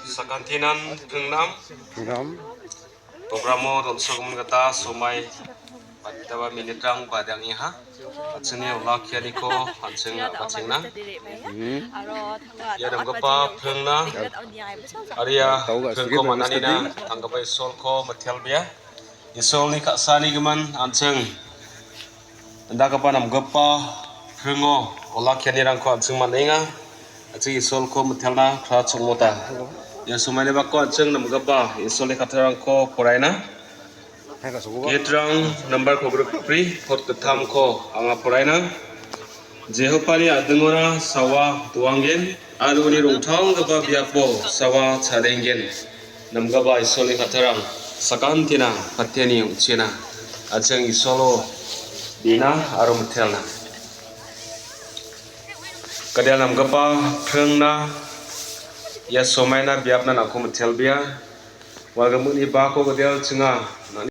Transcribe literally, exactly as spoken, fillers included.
Sakantinan pringnam. Pringnam. Programo don·sogimin gita somai baditaba minitrang badangenga. An·chingni olakkianiko an·ching a·bachengna. Hmm. Ia namgipa pringna aria pringko man·anina tanggipa Isolko mitelbea. Isolni ka·sanigimin an·ching indakgipa namgipa pringo olakkianirangko an·ching man·enga. An·ching Isolko mitelna kra chongmota. Ia somaini bako an·ching namgipa Isolni kattarangko poraina. Gate-rang nambar kogrik bri, pot gittamko anga poraina. Jehovani a·dingora sawa doanggen, aro uni rongtalgipa biapo sawa chadenggen. Namgipa Isolni kattarang sakantina patiani ong·chena. An·ching Isolo bina aro mitelna. Kade·al namgipa pringna ia somaina biapna nangko mitelbea. Ua gimikni bako kade·al chinga, na·,